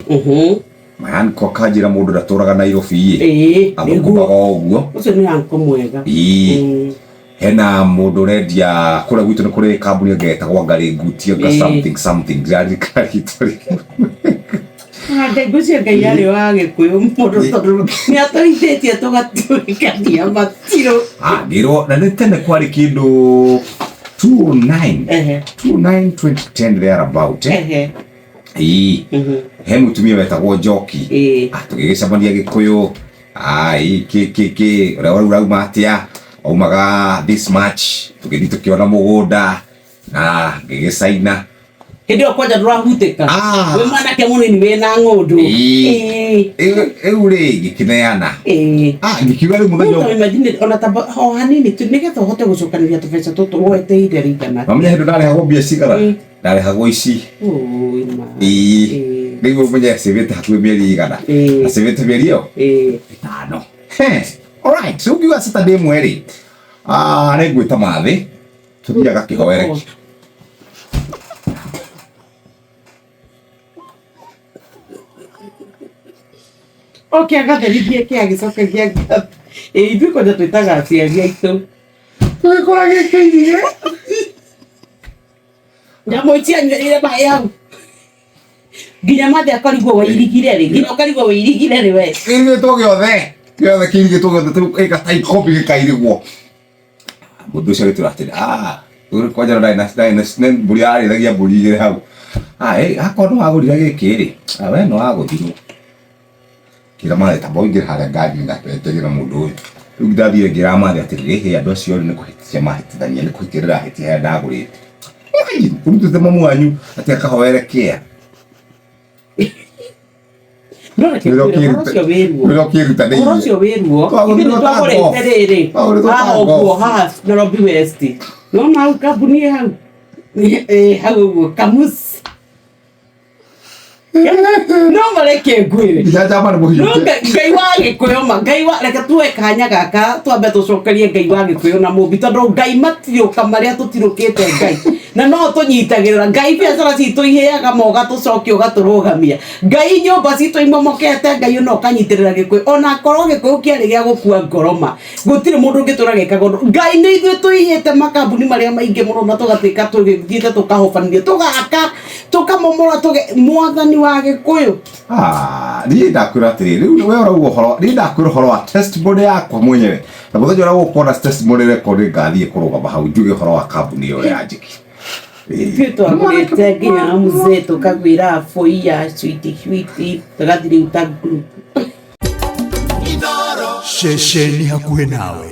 My uncle akanjĩra mũndũ ndatũraga Nairobi ĩ, Ĩĩ, athũkũmaga o ũguo. Ũcio nĩ anko mwega. Ĩĩ. Hena mũndũ ũrendia kũrĩa gwitũ, nĩ kũrĩ kambuni ĩngĩ ĩtagwo Ngarĩ Nguti anga something something, ndiraririkana rĩtwa rĩu. Ah, Ngai, ngwĩciria Ngai arĩ wa Gĩkũyũ mũndũ, tondũ nĩ atũhithĩtie tũgatuĩkania matirũ. Ah, ngĩrwo na nĩ tene kwarĩ kĩndũ 209, 29 2010 thereabout, eh? Ĩĩ. He mũtumia wetagwo Njoki. Ah, tũgĩgĩcemania Gĩkũyũ, ai kĩ kĩ kĩ, ũrĩa rĩu rauma atĩa, aumaga this much, tũgĩthiĩ tũkĩona mũgũnda na ngĩgĩcaina. Hĩndĩ ĩyo kwanja ndũrahutĩka. Ah. Wĩ mwanake mũnini wĩna ng'ũndũ. Ĩĩ. Rĩu rĩ ngĩkĩneana. Ah, ngĩkiuga rĩu mũthenya Rĩu ta imagine ona ta o hanini tu nĩgetha ũhote gũcokanĩria tũbeca tũtũ woeteire rĩigana. Mamenya hĩndĩ ndarĩhagwo mbia cigana? Ndarĩhagwo ici. Ũĩ ma. Ĩĩ. Rĩu ũmenye acĩvĩte hakuhĩ mĩeri igana. Acĩvĩte mĩeri ĩyo 5. He. Alright, rĩu ngiuga Saturday ĩmwe rĩ, ah, nĩ ngwĩta mathĩ tũthiĩ agakĩhoere. Oke agatherithie kĩ agĩcoka gĩa ĩ ithuĩ kwanja twĩtaga aciari aitũ. Tũgĩkora gĩkĩirige. Nyamũ icianyuĩrĩire maĩ hau. Nginya mathe akarigwo wairigire rĩ, nginya ũkarigwo wĩirigire rĩ we. Kĩirigĩtwo gĩothe. Gĩothe kĩirigĩtwo gĩothe rĩu ĩgata ikombi gĩkairigwo. Mũndũ ũcio agĩtwĩra atĩrĩ, ah, rĩu kwanja ndarĩ na ndarĩ na nĩ mbũri ararĩithagia mbũri igĩrĩ hau. Ah, ĩ, akorwo nĩ wagũrire gĩkĩ rĩ, ah, we nĩ wagũthirwo. Ngĩra Mathe tamba ũingĩre harĩa ngari-inĩ ndakĩreke na mũndũ ũyũ. Rĩu ndathire ngĩra Mathe atĩrĩrĩ, hĩ andũ acio rĩ nĩ kũhĩtithia mahĩtithania, nĩ kũhĩtia ndĩrahĩtia harĩa ndagũrĩte. Imagine, ũrutĩte mamu wanyu atĩ akahoere kĩa. No reke Wĩra ngwĩre, ũhoro ũcio wĩ ruo. Wĩra ũkĩrutanĩirie. Ũhoro ũcio wĩ ruo. Twagũrĩtwo Ithuĩ nĩ ta twagũrĩte golf. rĩrĩ. Twagũrĩtwo ta Haha ũguo, golf. haha Nairobi West. Nĩwona hau kambuni ĩ hau? Ĩ hau ũguo, Kamus. No mareke ngwĩre. Nginya njamba nĩ No mũhiũke. Ngai wa Gĩkũyũ ma, Ngai wa, reke tuoe kanya gaka twambe tũcokerie Ngai wa Gĩkũyũ na Mũmbi, tondũ Ngai matirũka marĩa tũtirũkĩte Ngai na no tũnyitagĩrĩra Ngai, biacara citũ ihĩaga ma ũgatũcokia ũgatũrũgamia Ngai, nyũmba citũ imomokete Ngai no ũkanyitĩrĩra Gĩkũyũ, ona korwo Gĩkũyũ kĩarĩ gĩa gũkua ngoro ma gũtirĩ mũndũ ũngĩtũra gekaga ũndũ. Ngai nĩ ithuĩ tũiyĩte makambuni marĩa maingĩ mũno na tũgatuĩka tũgĩthiĩte tũkahobanĩrio, tũgaka, tũkamomora, tũge mwathani wa Gĩkũyũ. Ah, niĩ ndakwĩra atĩrĩrĩ, rĩu we ũrauga ũhoro, niĩ ndakwĩra ũhoro wa testimony yakwa mwenyewe, na mũthenya ũrĩa gũkorwo na testimony record ngathiĩ kũrũgama hau njuge ũhoro wa kambuni ĩyo ya Njĩki. Ithuĩ twagũrĩte nginya mzee tũkagwĩra bũi ya sweet sweet, tũgathiĩ rĩu ta group. Ceceni hakuhĩ nawe.